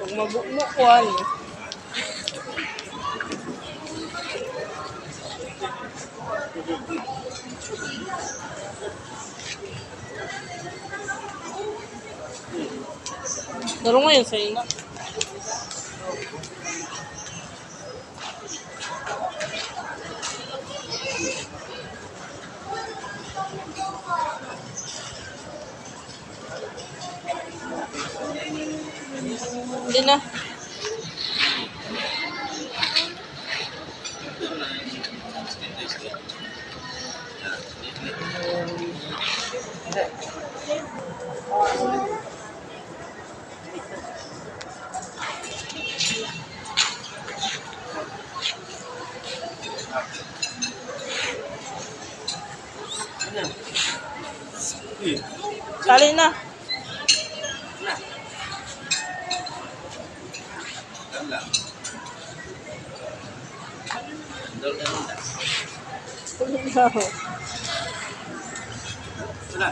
Pag mabukmo ko ani. Laro ngayon sa'yo na. Hindi na. Tali na. Tulog na ako. Wala.